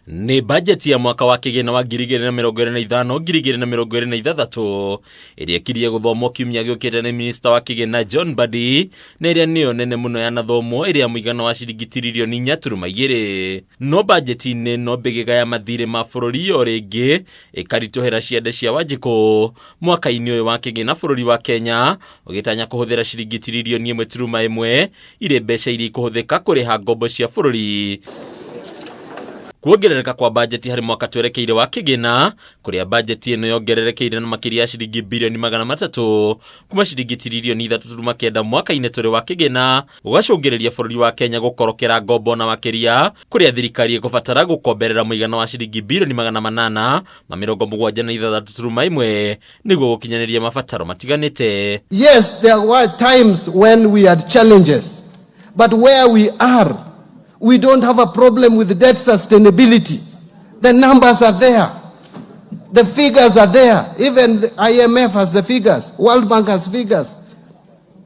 Nĩ bajeti ya mwaka wa kĩgĩna wa 2025 2026 ĩrĩa ĩkirie gũthomwo kiumia gĩũkĩte nĩ minista wa kĩgĩna John Mbadi, na ĩrĩa nĩyo nene mũno yanathomwo ĩrĩ ya mũigana wa ciringi tiririoni 4.2. No bajeti-inĩ ĩno mbĩgĩga ya mathirĩ ma bũrũri o rĩngĩ ĩkaritũhĩra ciande cia Wanjikũ. Mwaka-inĩ ũyũ wa kĩgĩna bũrũri wa Kenya ũgĩtanya kũhũthĩra ciringi tiririoni 1.1 irĩ mbeca iria ikũhũthĩka kũrĩha ngombo cia bũrũri. Kuongerereka kwa bajeti harĩ mwaka twerekeire wa kĩgĩna, kũrĩa bajeti ĩno yongererekeire na makĩria ya ciringi birioni 300 kuma ciringi tiririoni 3.9 mwaka-inĩ tũrĩ wa kĩgĩna, gũgacũngĩrĩria bũrũri wa Kenya gũkorokera ngombo na makĩria, kũrĩa thirikari ĩkũbatara gũkomberera mũigana wa ciringi birioni 876.1 nĩguo gũkinyanĩria mabataro matiganĩte. Yes, there were times when we had challenges, but where we are, we don't have a problem with debt sustainability. The numbers are there. The figures are there. Even the IMF has the figures. World Bank has figures.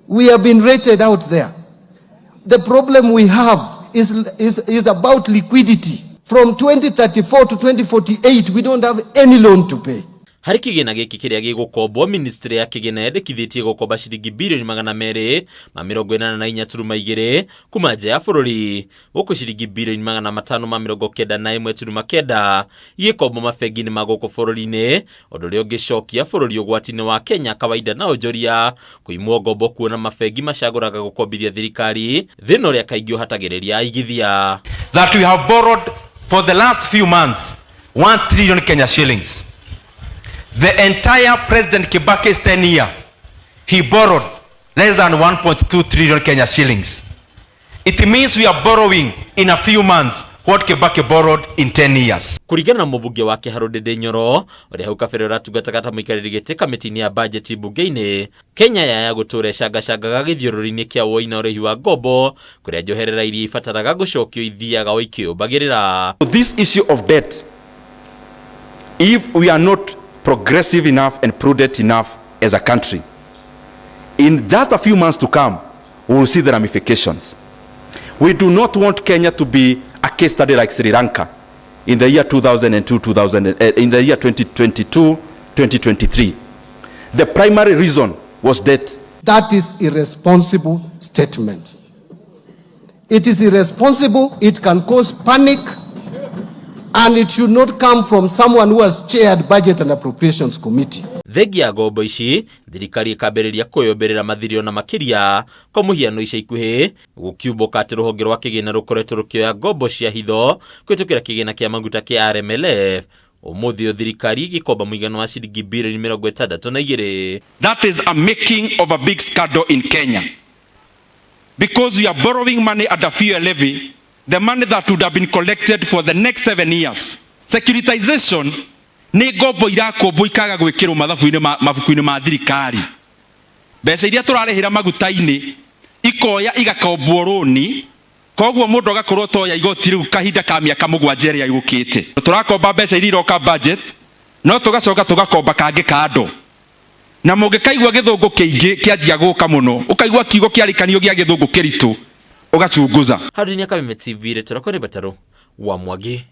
We have been rated out there. The problem we have is about liquidity. From 2034 to 2048, we don't have any loan to pay. Harĩ kĩgĩna gĩkĩ kĩrĩa gĩgũkombwo, ministry ya kĩgĩna yendekithĩtie gũkomba ciringi birioni 284.2 kuma nja ya bũrũri, gũkũ ciringi birioni 591.9 igĩkombwo mabengi-inĩ ma gũkũ bũrũri-inĩ, ũndũ ũrĩa ũngĩcokia bũrũri ũgwati-inĩ wa Kenya kawaida na onjoria kũimwo ngombo, kuona mabengi macagũraga gũkombithia thirikari, thĩna ũrĩa kaingĩ ũhatagĩrĩria aigithia. That we have borrowed for the last few months 1 trillion Kenya shillings. The entire President Kibaki's 10 year, he borrowed less than 1.2 trillion Kenya shillings. It means we are borrowing in a few months what Kibaki borrowed in 10 years. Kũringana na mũmbunge wa Kĩharũ Ndĩndĩ Nyoro, ũrĩa hau kabere ũratungataga ta mũikarĩri gĩtĩ kamĩtĩ-inĩ ya bajeti mbunge-inĩ, Kenya yaya gũtũra ĩcangacangaga gĩthiũrũrĩ-inĩ kĩa woi na ũrĩhi wa ngombo, kũrĩa njoherera iria ibataraga gũcokio ithiaga o ikĩũmbagĩrĩra. This issue of debt, if we are not progressive enough and prudent enough as a country, in just a few months to come, we will see the ramifications. We do not want Kenya to be a case study like Sri Lanka in the year 2002, 2000, in the year 2022, 2023. The primary reason was debt. That is irresponsible statement. It is irresponsible, it can cause panic, and it should not come from someone who has chaired Budget and Appropriations Committee. Thengia ya ngombo ici, thirikari ĩkambĩrĩria kwĩyũmbĩrĩra mathirĩ ona makĩria. Kwa mũhiano, ica ikuhĩ gũkiumbũka atĩ rũhonge rwa kĩgĩna rũkoretwo rũkĩoya ngombo cia hitho kũhĩtũkĩra kĩgĩna kĩa maguta kĩa RMLF. Ũmũthĩ ũyũ thirikari ĩgĩkomba mũigana wa ciringi birioni 62. That is a making of a big scandal in Kenya. Because we are borrowing money at a fuel levy, the money that would have been collected for the next 7 years. Securitization nĩ ngombo irakombwo ikaga gwĩkĩrwo mathabu-inĩ mabuku-inĩ ma thirikari. Mbeca iria tũrarĩhĩra maguta-inĩ ikoya igakombwo rũni, koguo mũndũ agakorwo toya igoti rĩu kahinda ka mĩaka 7 ĩrĩa yũkĩte. Tũrakomba mbeca iria iroka budget, no tũgacoka tũgakomba kangĩ kando, na mũngĩkaigua gĩthũngũ kĩingĩ kĩanjia gũka mũno, ũkaigua kiugo kĩarĩkanio gĩa gĩthũngũ kĩritũ, ũgacunguza. Harũni Kameme TV, rĩtwa rĩakwa nĩ Batarũ wa Mwangi.